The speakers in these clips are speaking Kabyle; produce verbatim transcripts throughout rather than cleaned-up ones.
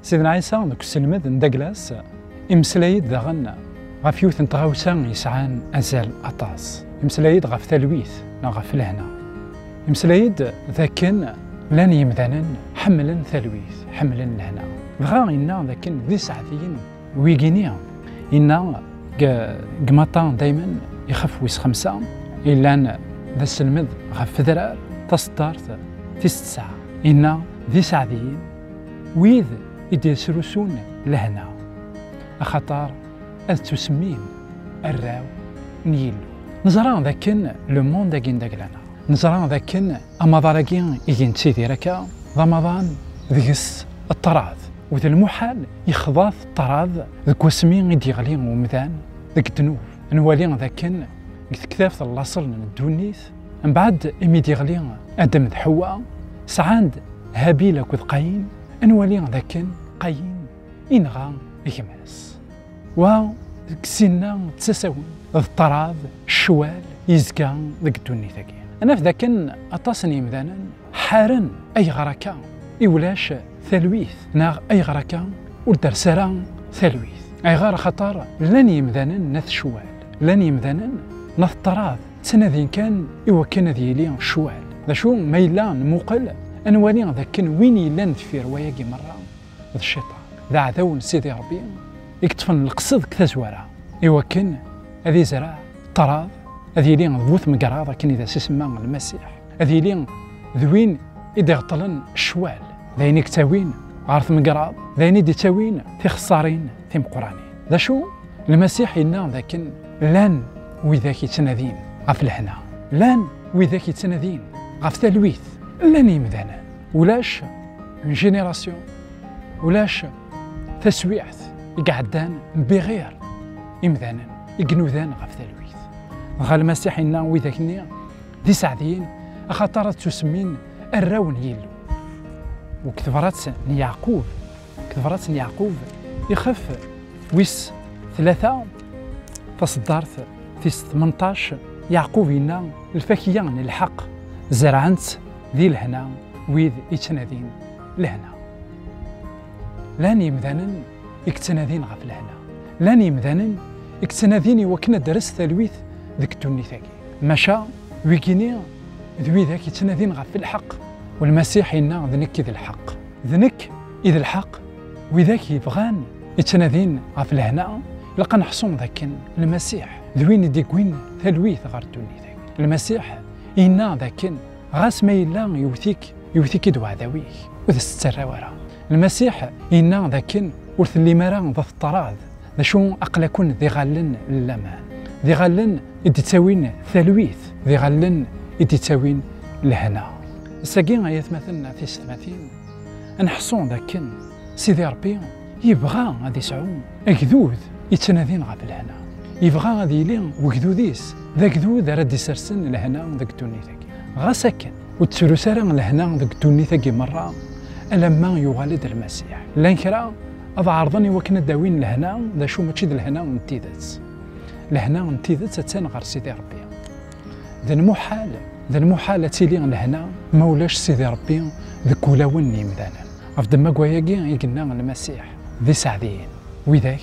Sidna Ɛisa, deg uselmed n Daglas, imeslay-d daɣen ɣef yiwet n tɣawsa yesɛan azal aṭas. Imeslay-d ɣef talwit neɣ ɣef lehna. Imeslay-d dakken llan yimdanen ḥemmlen talwit, ḥemmlen lehna. Dɣa yenna dakken d iseɛdiyen wigini. Yenna deg, deg Matta daymen, ixef wis xemsa, yellan d aselmed ɣef wedrar, taseddart tis tesɛa. Yenna d iseɛdiyen wid i d-yesrusun lehna, axaṭer ad ttusemmin arraw n Yillu. Neẓra dakken le monde-agi n dagla-nneɣ, neẓra dakken amaḍal-agi i d-nettidir akka d amaḍal deg-s ṭṭrad, u d lmuḥal yexḍa-t ṭṭrad deg wasmi i d-yeɣli umdan deg ddnub. Nwali dakken deg tektabt n laṣel n ddunit, mbeɛd imi d-yeɣli Adam d Ḥewwa, sɛan-d Habil akked Qayin. Nwali dakken Qayin inɣa gma-s. Wa deg sinna ttasawen d ṭṭrad, ccwal yezga deg ddunit-agi. Ad naf dakken aṭas n yimdanen ḥaren ayɣer akka i ulac talwit, neɣ ayɣer akka ur d-ters ara talwit. Ayɣer? Axaṭer llan yimdanen n at ccwal, llan yimdanen n at ṭṭrad, ttnadin kan i wakken ad yili ccwal. D acu ma yella nmuqel, ad nwali dakken win yellan deffir wayagi merra d cciṭan, d aɛdaw n Sidi Ṛebbi i yeṭṭfen leqsed deg tazwara, i wakken ad izreɛ ṭṭrad, ad yili d bu tmegraḍ akken i d as-isemma Lmasiḥ, ad yili d win i d-iɣeṭṭlen ccwal, d ayen i yettawin ɣer tmegraḍ, d ayen i d-ittawin tixeṣṣarin timeqqranin. D acu? Lmasiḥ yenna dakken llan widak yettnadin ɣef lehna, llan widak yettnadin ɣef talwit, llan yimdanen. Ulac une génération, ulac taswiɛt i iɛeddan mbiɣir imdanen i inudan ɣef talwit. Dɣa Lmasiḥ yenna widak-nni d iseɛdiyen, axaṭer ad ttusemmin arraw n Yillu. Deg tebrat n Yeɛqub, deg tebrat n Yeɛqub, ixef wis tlata, taseddart tis tmenṭac, Yeɛqub yenna: "Lfakya n lḥeqq zerɛen-tt di lehna wid yettnadin lehna." Llan yimdanen i yettnadin ɣef lehna. Llan yimdanen i yettnadin i wakken ad d-res talwit deg ddunit-agi. Maca wigini d widak yettnadin ɣef lḥeqq. U Lmasiḥ yenna: "D nekk i d lḥeqq. D nekk i d lḥeqq." Widak yebɣan yettnadin ɣef lehna, ilaq ad neḥṣu dakken Lmasiḥ d win i d-iwwin talwit ɣer ddunit-agi. Lmasiḥ yenna dakken ɣas ma yella yewwet-ik, yewwet-ik-id uɛdaw-ik, ur as-tettarraw ara. Lmasiḥ yenna dakken ur tellim ara d at ṭṭrad, d acu, aql-aken d iɣallen n laman, d iɣallen i d-ittawin talwit, d iɣallen i d-ittawin lehna. Ass-agi, ay atmaten, tisetmatin, ad neḥṣu dakken Sidi Ṛebbi yebɣa ad isɛu agdud yettnadin ɣef lehna. Yebɣa ad yili wegdud-is d agdud ara d-isersen lehna deg ddunit-agi. Ɣas akken ur d-ttrus ara lehna deg ddunit-agi merra, alamma yuɣal-d Lmasiḥ. Llan kra ad ɛerḍen i wakken ad d-awin lehna, d acu, mačči d lehna n tidet. Lehna n tidet attan ɣer Sidi Ṛebbi. D lmuḥal, d lmuḥal ad tili lehna ma ulac Sidi Ṛebbi deg wulawen n yimdanen. Ɣef ddemma n wayagi i yenna Lmasiḥ: "D iseɛdiyen widak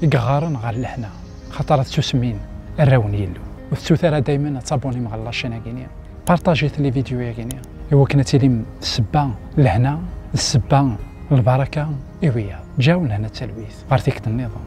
i yeɣɣaren ɣer lehna, xaṭer ad ttusemmin arraw n Yillu." Ur tettut ara daymen ad tabunim ɣer la chaîne-agi-ni, partajit les vidéos-agi-ni, i wakken ad tilim d ssebba n lehna, d ssebba n lbaraka i wiyaḍ. Ǧǧaw lehna d talwit ɣer tikkelt nniḍen.